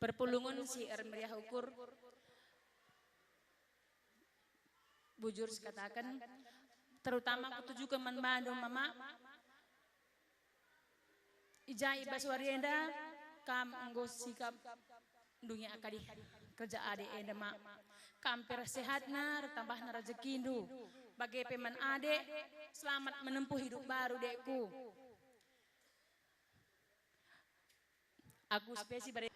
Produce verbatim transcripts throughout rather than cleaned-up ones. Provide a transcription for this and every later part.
Perpulungen si ermeriah ukur, bujur sikataken, terutama kutujuken man bandu, Mama, i ja i bas wari enda kam enggo sikap ndungi akadih kerja ade enda, Mak. Kam pe reh sehatna, ertambahna rejekindu. Bage pe man ade, selamat menempuh hidup baru, dekku. Aku spesi bare.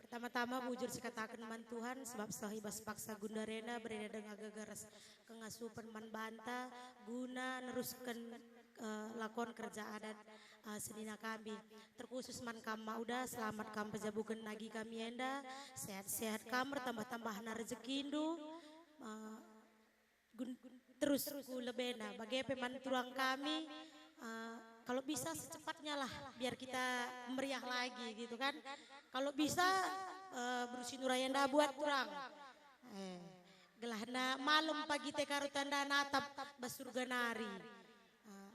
Pertama-tama bujur sikataken man Tuhan, sebab seh i bas paksa gundar enda bereda denga geger ras kengasupen man banta guna nerusken, eh, lakon kerja adat, eh, senina kami. Terkhusus man kam, Mak Uda, selamat kam pejabuken agi kami enda. Sehat-sehat kam, ertambah-tambahna rejekindu. Eh, gun-, terus ku lebena, bage pe man turang kami, eh, kalau bisa secepatnya lah, biar kita meriah lagi gitu kan. Kalau bisa, eh, berusi nurai enda buat turang. Eh, gelahna malem pagi te karo tanda natap bas surga nari. Eh,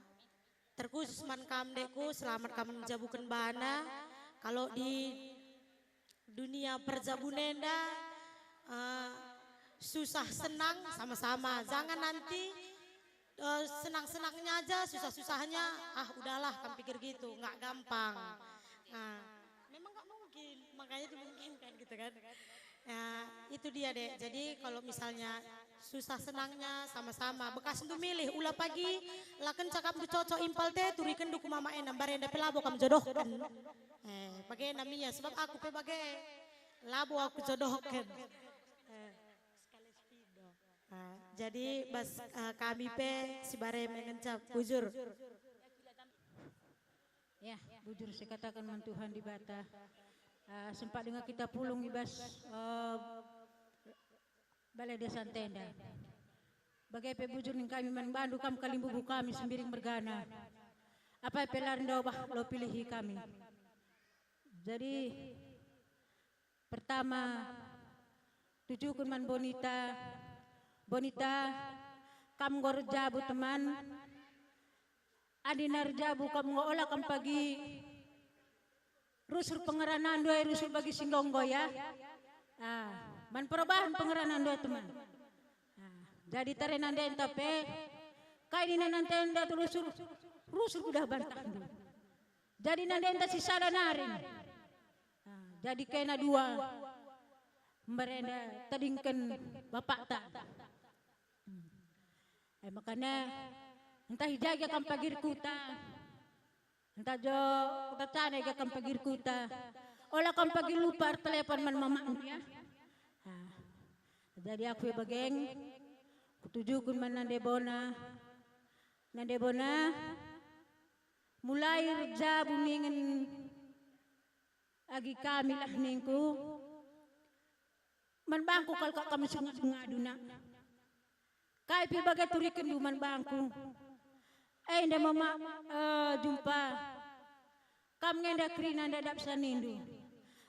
terkhusus man kam, dekku, selamat kam njabuken bana. Kalau di dunia perjabun enda, eh, susah senang sama-sama. Jangan nanti, eh, senang-senangnya aja, susah-susahnya, ah, udahlah, kam pikir gitu, nggak gampang. Nah, memang nggak mungkin, makanya dimungkinkan gitu kan. Ya, itu dia, Dek. Jadi kalau misalnya susah senangnya sama-sama. Bekas ndu milih, ula pagi, la kenca kam ndu cocok impal te, turikenndu ku mama enda, mbarenda pe labo kam jodohken. Eh, bage nami ya, sebab aku pe bage. Labo aku jodohken. Eh. Ah, jadi bas, eh, kami pe si bare me ngenca bujur. Ya, bujur sikataken man Tuhan Dibata. Ah, sempat denga kita pulung i bas, eh, Balai Desa Ntenda. Bage pe bujur ning kami man bandu, kam kalimbubu kami Sembiring mergana. Apai pe la ndobah lo pilihi kami. Jadi, pertama, tujuken man Bonita. Bonita, kam enggo erjabu teman. Adi na erjabu kam enggo, ola kam pagi rusur pengeranandu e, rusur bagi si enggo-enggo ya. Ah, man perubahan pengeranandu e, teman. Ah, jadi tare nandenta pe, kai nina nandenta rusur, rusur kudah bantahndu. Jadi nandenta si sada nari. Ah, jadi kena dua. Mbarenda tadingken bapakta. Hmm. E makana, ntah i ja gia kam pagi erkuta, ntah jo kuta Cane gia kam pagi erkuta, ola kam pagi lupa ertelepon man mamakndu ya. Ah. Jadi aku e bage, kutujuken man nande Bona. Nande Bona, mulai erjabu ningen agi kami lah ningku, man bangku kal kap kam sungadu-ngadu, Nak. Kai pe bage turikenndu man bangku, enda mama, eh, jumpa. Kam nge enda kerina ndadap sanindu.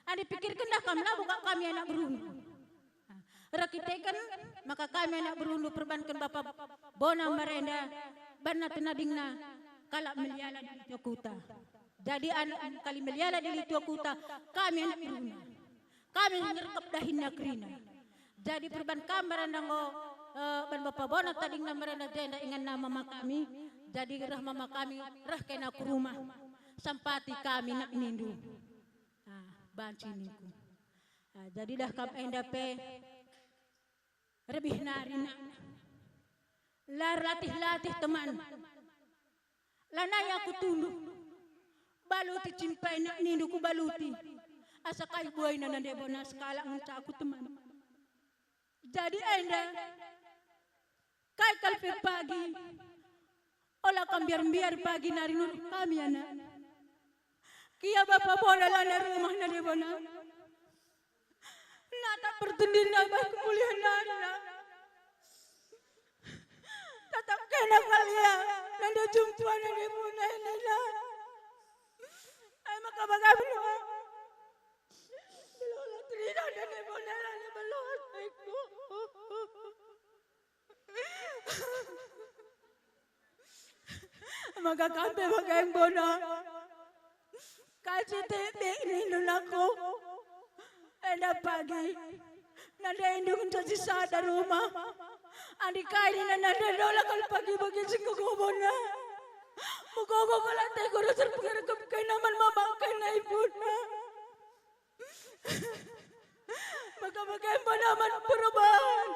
Adi pikirkendah kam, labo kap kami anak berundu. Erkiteken maka kami anak berundu perbanken bapa Bona mbarenda, banna tenadingna kalak Meliala Dili Tua Kuta. Jadi anak kali Meliala Dili Tua Kuta, kami anak berundu. Kami ngerkep dahinna kerina. Jadi perban kam mbarenda enggo, eh, ban bapa Bona tadingna mbarenda jenda inganna mama kami. Jadi reh mama kami, reh kena ku rumah. Sampati kami nak nindu. Ah, banci ningku. Ah, jadilah kam enda pe lebih nari nak. La erlatih-latih teman. Lanai aku tunduk. Baluti cimpai nak nindu kubaluti. Asa kai buaina nande Bona sekalak ngenca aku teman. Jadi enda, kai kal pe pagi, ola kam mbiar-mbiar pagi nari nuduh kami, anak. Kia bapa Bona lanai rumah nande Bona. Natap pertendinna bas kemulian nari, Nak. Tatap kena kal ia nande jumpa nande Bona enda, Nak. Ai maka bage beluah. Beluah terina nande Bona nande beluah aku. Maka kam pe bage embona. Kai si tibik nindu aku. Enda pagi. Nande indung nca si sada rumah. Adi kai nina nande dola kal pagi bagi si ngegobona. Megogo kal ateku rasa pengerkep kena man mama kena ibuna. Maka bage embona man perubahan.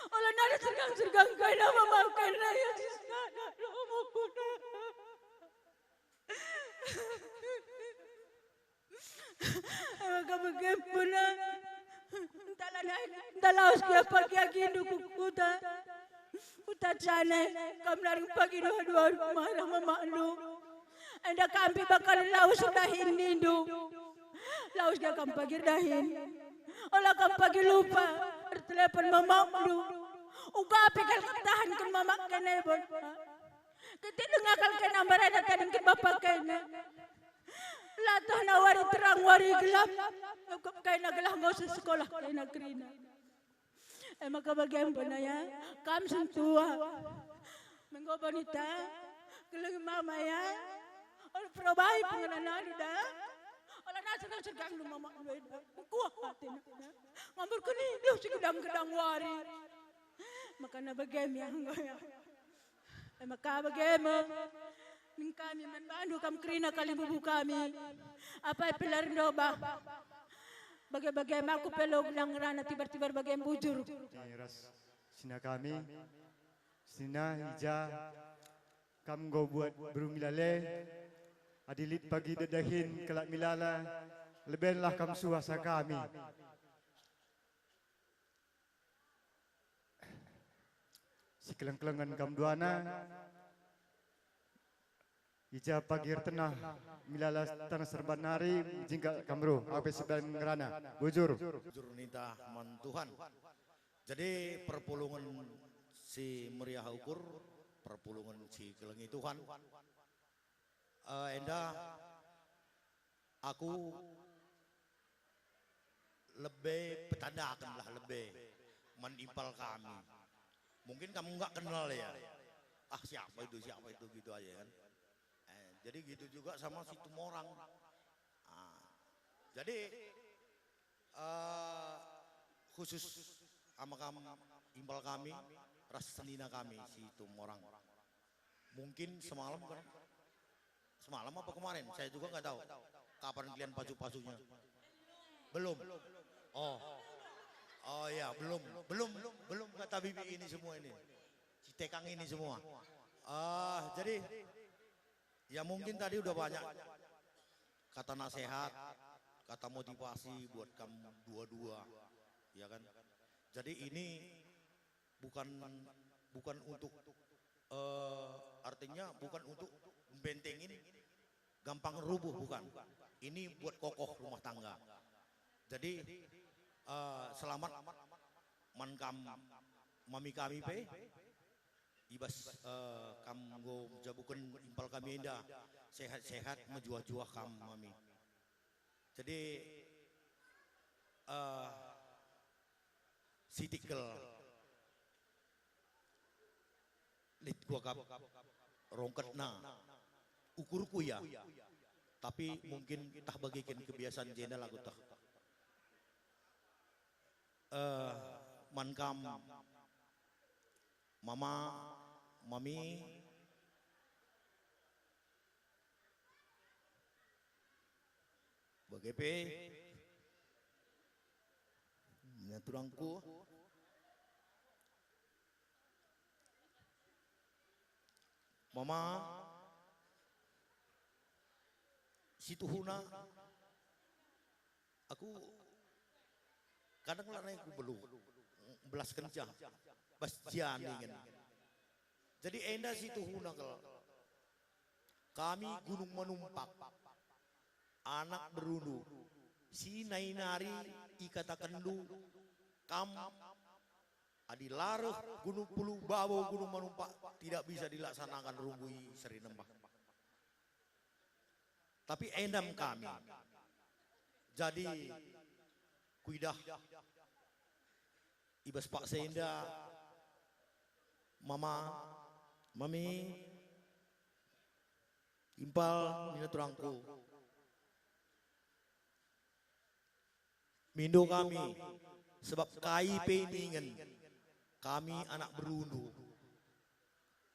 Ola nari sergang-sergang kai nama makan raya si sada rumahku. Maka bage embona. Entah la naik, entah lawes gia pagi agindu ku kuta. Kuta jane, kam nareng pagi dua-dua marah mamakndu. Enda kam pe bakal lawes dahin nindu. Lawes gia kam pagi dahin. Ola kam pagi lupa, ertelepon mamakndu. Uga pe kal ketahanken mamak kene bon. Ketik denga kal kena mbarana tadingken bapa kena. Latah na wari terang wari gelap. Ngukep kena gelah nggo sekolah kena kerina. E maka bage embona ya, kam sentua. Menggo bonita, keleng mama ya. Ola perobai pengenan adi da. Ola nasa kau sergang lu mama lu enda. Kuah atina. Ngambur keni lu si gedang-gedang wari. Makana bage mi anggo ya. E maka bage me. Ning kami man bandu kam kerina kalimbubu kami. Apai pe la erndoba. Bage-bage me aku pe lo gelah ngerana tibar-tibar bage bujur. Ni ras sina kami, sina i ja kam enggo buat beru milale, adi lit pagi dedahin kalak milala, lebenlah kam suasa kami. Sikeleng-kelengen kam duana, i ja pagi ertenah milala taneh serban nari, jingkal kam ruh, aku pe si bahan ngerana, bujur. Bujur ninta man Tuhan. Jadi perpulungen si meriah ukur, perpulungen si kelengi Tuhan. Eh, enda aku lebe petandaken lah lebe man impal kami. Mungkin kamu nggak kenal ya. Ah, siapa itu, siapa itu gitu aja kan. Eh, jadi gitu juga sama si Tumorang. Ah, jadi eh, khusus ama kam, impal kami ras senina kami si Tumorang. Mungkin semalam kan? Semalam apa kemarin? Saya juga nggak tahu. Kapan kalian pasu-pasunya? Belum. Oh. Oh ya, belum. Belum, belum kata bibi ini semua ini. Si Tekang ini semua. Ah, jadi ya mungkin tadi udah banyak kata nasihat, kata motivasi buat kamu dua-dua, ya kan? Jadi ini bukan bukan untuk eh, artinya bukan untuk membentengin gampang rubuh, bukan. Ini buat kokoh rumah tangga. Jadi eh, selamat man kam mami kami pe. I bas eh, kam enggo njabuken impal kami enda, sehat-sehat mejuah-juah kam mami. Jadi eh, sitik kal lit kuakap rongketna ukurku ya, tapi mungkin tah bagiken kebiasaan jenda lagu tah. Eh, man kam mama, mami, bage pe nina turangku, mama, situhuna aku kadang lanai ku belu belaskenca bas ja ningen. Jadi enda situhuna kal. Kami Gunung Manumpak, anak berundu, si nai nari ikatakenndu, kam adi la reh Gunung Pulu Babo, Gunung Manumpak, tidak bisa dilaksanakan runggu i Seri Nembah. Tapi endam kami. Jadi kuidah i bas paksa enda, mama, mami, Impal nina turangku, mindo kami, sebab kai pe ningen kami anak berundu.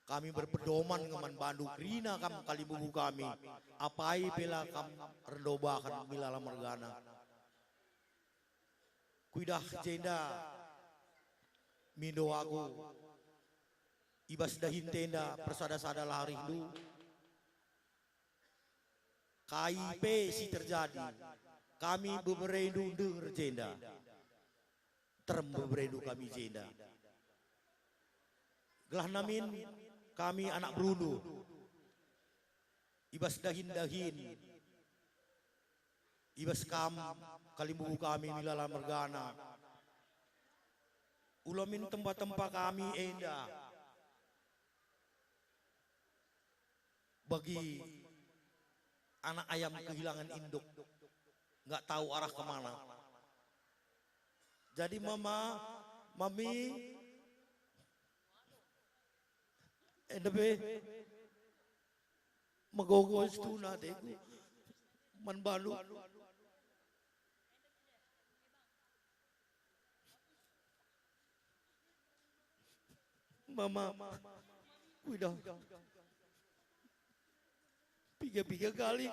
Kami berpedoman nge man bandu, kerina kam kalimbubu kami, apai pe la kam erndobahen milala mergana. Kuidah jenda mindo aku, i bas dahinta enda persada-sada la arihndu. Kai pe si terjadi, kami beberendu ndeher jenda. Terem beberendu kami jenda. Gelah namin kami anak berundu, i bas dahin-dahin, i bas kam kalimbubu kami milala mergana. Ula min tempa-tempa kami enda bagi anak ayam kehilangan induk, nggak tahu arah kemana. Jadi mama, mami, enda pe megogo situhuna ateku man bandu. Mama, kuidah. Piga-piga kali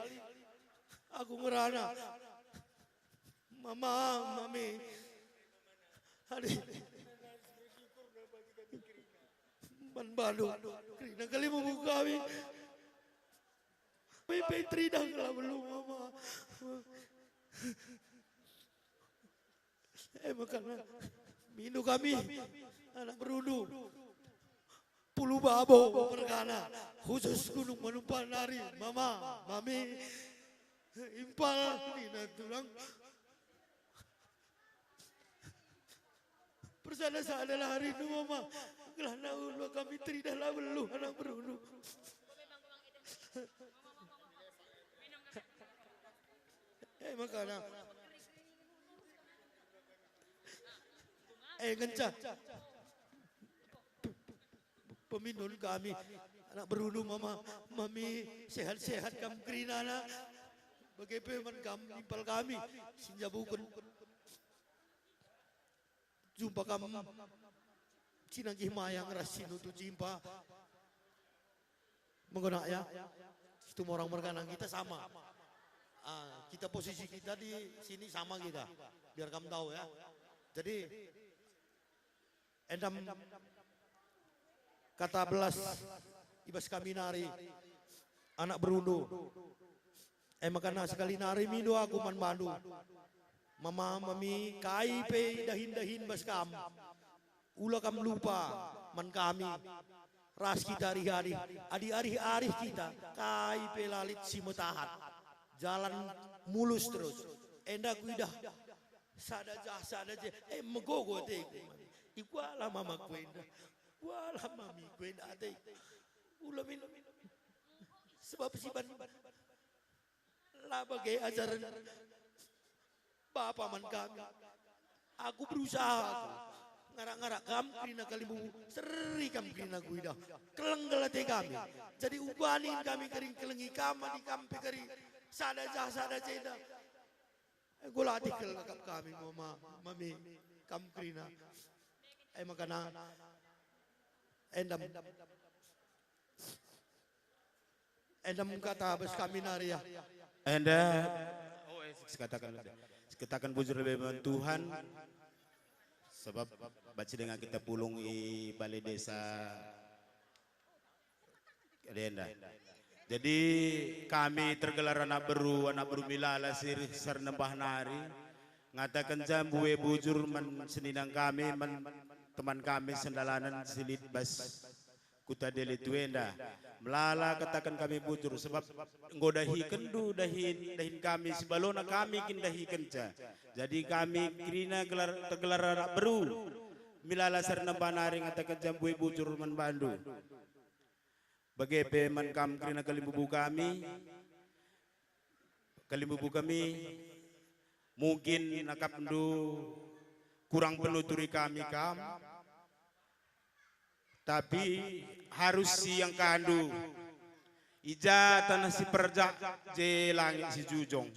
aku ngerana. Mama, mami. Adi. Man bandu. Kerina kalimbubu kami. Pe, pe teridah kela belum, Mama. E maka mindo kami, anak berundu, Pulu Babo mergana, khusus Gunung Manumpa nari, Mama, Mami, Impal, nina turang. Persada-sada la arihndu, Mama, gelah enda kami teridah la beluh anak berundu. E maka na. E ngenca. Pemindon kami, anak berundu, Mama, Mami, sehat-sehat kam kerina, nak. Bage pe man kam Impal kami, si njabuken. Jumpa kam si Nanggih Mayang ras si Nutu Jimpa. Menggunak ya. Situmorang mergana kita sama. Ah, kita posisi kita di sini sama kita. Biar kamu tahu ya. Jadi, enda me kata belas i bas kami nari, anak berundu. E maka na sekali nari mindo aku man bandu. Mama, Mami, kai pe dahin-dahin bas kam, ula kam lupa man kami. Ras kita arih-arih, adi arih-arih kita, kai pe la lit si metahat. Jalan mulus terus. Enda kuidah sada jah, sada jah, e megogo ateku. Ikuala mamaku enda, kuala mamiku enda ateku. Ula min, sebab si ban la bage ajaren bapa man kami. Aku berusaha aku. Ngarak-ngarak kam kerina kalimbubu, seri kam kerina kuidah. Keleng kal ate kami. Jadi uga nin kami kering kelengi kam, adi kam pe kari sada jah sada jah enda. Enggo latih kal akap kami, Mama, Mami, kam kerina. E maka na, enda me, enda me kata bas kami nari ya. Enda, oh, eh, sikataken, sikataken bujur lebe man Tuhan, sebab banci denga kita pulung i bale desa. Enda. Jadi kami tergelar anak beru, anak beru Milala si reh Sernembah nari, ngatakenca mbue bujur man senina kami, man teman kami sendalanen si lit bas Kuta Deli Tua enda. Melala kataken kami bujur, sebab enggo dahikenndu dahin, dahin kami, sibalona kami kin dahikenca. Jadi kami kerina gelar, tergelar anak beru Milala Sernembah nari ngatakenca mbue bujur man bandu. Bage pe man kam kerina kalimbubu kami, kalimbubu kami, mungkin akapndu kurang penuturi kami kam, tapi harus siangkandu I ja taneh si perjak je langit si jujung.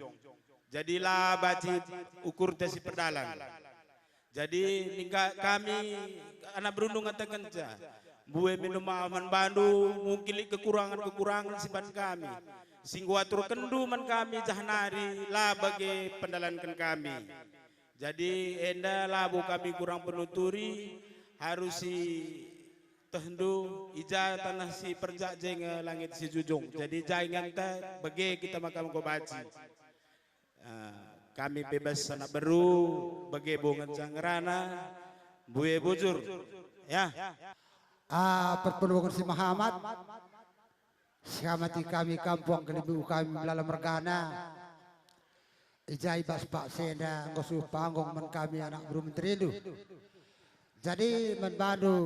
Jadi la banci ukurta si perdalan. Jadi ningga kami anak berundung ngatakenca, mbue minum maaf man bandu, mungkin lit kekurangan-kekurangan si ban kami. Si enggo aturkenndu man kami jah nari la bage pendalanken kami. Jadi enda labo kami kurang penuturi, harus si tehndu, i ja taneh si perjak je nge langit si jujung. Jadi ja inganta bage kita maka enggo banci. Ah, kami bebas anak beru, bage bo ngenca ngerana, mbue bujur. Ya. Ah, perpulungen si mehamat, sihamati kami kampung, kalimbubu kami melala mergana. I ja i bas paksa enda enggo seh panggung man kami anak beru menterindu. Jadi man bandu,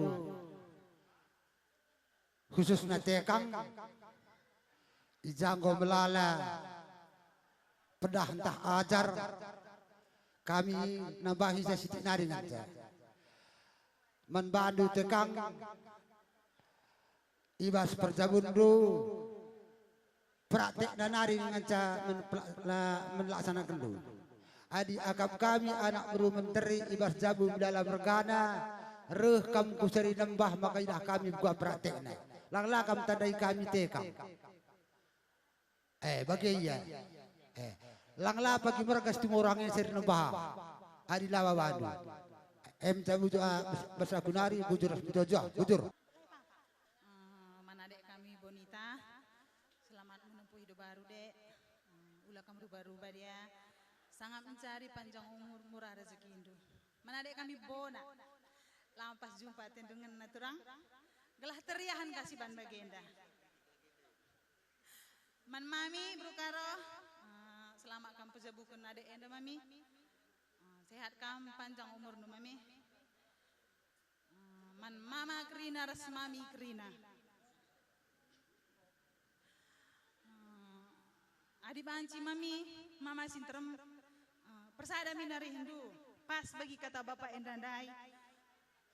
khususna tekang, i ja enggo melala pedah ntah ajar, kami nambahi ja sitik nari ngenca. Man bandu tekang, i bas perjabunndu, praktekna nari ngenca men pela-, la-, melaksanakendu. Adi akap kami anak beru menteri i bas jabu melala mergana, reh kam ku seri nembah maka idah kami kuga praktekna. Lang la kam tandai kami tekang. Eh, bage ia. Eh, lang la pagi merga Situmorang e seri nembah. Adi la bandu. Em jabu jo, ah, bas-, bas aku nari bujur ras bujur, bujur. Eh, man adek kami Bonita, selamat menempuh hidup baru, Dek. Eh, ula kam rubah-rubah dia. Sangat mencari panjang umur, murah rezekindu. Man adek kami Bona. Lampas jumpa tendungenna turang. Gelah teriahen kasih ban bagenda. Man mami, Bru Karo, eh, selamat kam pejabuken adek enda, Mami. Eh, sehat kam, panjang umurndu, Mami. Eh, man mama kerina ras mami kerina. Eh, adi banci mami, mama si nterem, eh, persada min arihndu, pas bagi kata bapa enda ndai.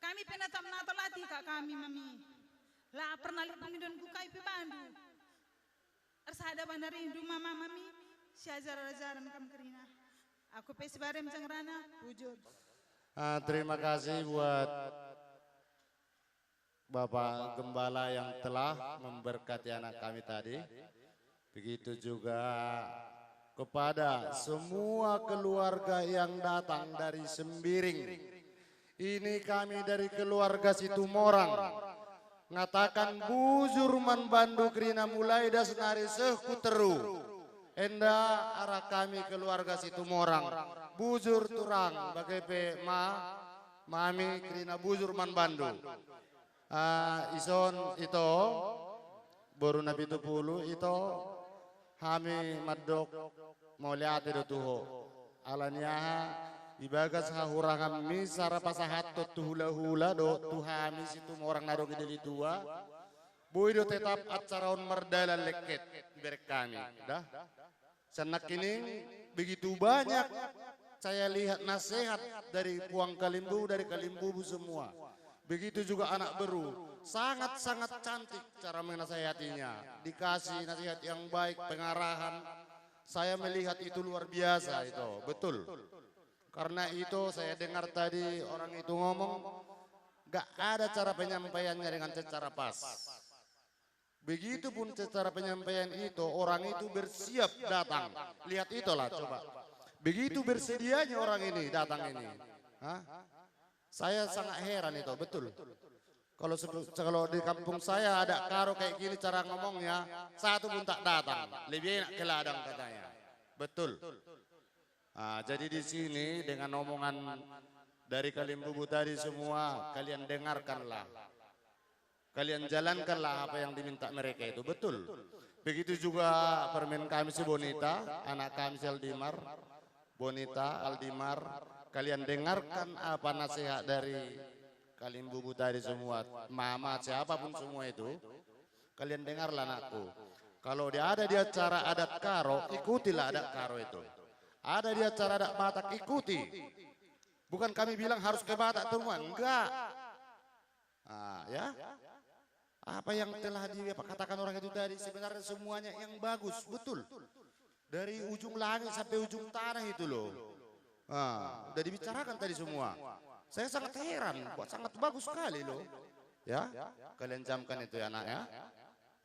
Kami pe natam nato latih ka kami, mami. La pernah lit pengindonku kai pe bandu. Ersada banari ndu mama mami, siajar-ajaran kam kerina. Aku pe si barem jangrana, bujur. Ah, terima kasih buat Bapak Gembala yang telah memberkati anak kami tadi. Begitu juga kepada semua keluarga yang datang dari Sembiring. Ini kami dari keluarga Situmorang. Ngataken bujur man bandu kerina mulai das nari seh ku teru. Enda arah kami keluarga Situmorang. Bujur turang bage pe ma, mami kerina bujur man bandu. Ah, ison ito, boru na pitu puluh ito, hami madok mauliate do tuho. Alaniaha ibagas hahurangan mi sara pasahaton tu hula-hula do tu hami Situmorang nadok i Dili Tua, boi do tetap acara on merdalan leket iberek kami. Dah. Senakini begitu banyak saya lihat nasihat dari puang kalimbubu, dari kalimbubu semua. Begitu juga anak beru, sangat-sangat cantik cara menasehatinya. Dikasih nasihat yang baik, pengarahan. Saya melihat itu luar biasa itu, betul. Karena itu saya dengar tadi orang itu ngomong, gak ada cara penyampaiannya dengan secara pas. Begitupun secara penyampaian itu, orang itu bersiap datang. Lihat itulah coba. Begitu bersedianya orang ini datang ini. Hah? Saya sangat heran itu, betul. Kalau se-, kalau di kampung saya ada karo kayak gini cara ngomongnya, satu pun tak datang. Lebih enak ke ladang katanya. Betul. Ah, jadi di sini dengan omongan dari kalimbubu tadi semua, kalian dengarkanlah. Kalian jalankanlah apa yang diminta mereka itu, betul. Begitu juga permen kami si Bonita, anak kami si Aldimar, Bonita, Aldimar, kalian dengarkan apa nasihat dari kalimbubu tadi semua, mama, siapapun semua itu, kalian dengarlah anakku. Kalau dia ada di acara adat Karo, ikutilah adat Karo itu. Ada di acara adat Batak, ikuti. Bukan kami bilang harus ke Batak semua, enggak. Ah, ya. Apa yang telah di apa katakan orang itu tadi sebenarnya semuanya yang bagus, betul. Dari ujung langit sampai ujung tanah itu loh. Ah, udah dibicarakan tadi semua. Saya sangat heran, kok sangat bagus sekali loh. Ya, kalian camkan itu ya, Nak, ya.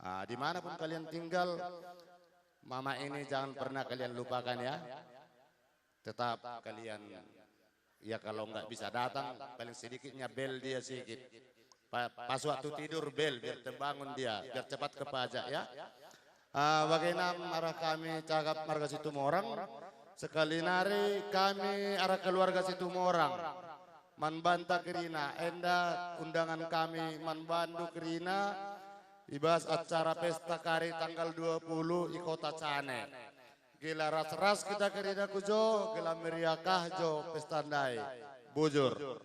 Ah, dimanapun kalian tinggal, Mama ini jangan pernah kalian lupakan ya. Tetap kalian, ya, kalau nggak bisa datang, paling sedikitnya bel dia sikit. Pa-, pas waktu tidur bel, biar terbangun dia, biar cepat ke pajak ya. Ah, bagenda arah kami cakap marga Situmorang. Sekali nari kami arah keluarga Situmorang man banta kerina, enda undangan kami man bandu kerina i bas acara pesta kari tanggal dua puluh i kota Cane. Gila ras-ras kita kerina ku jo, gila meriah kah jo pesta ndai. Bujur.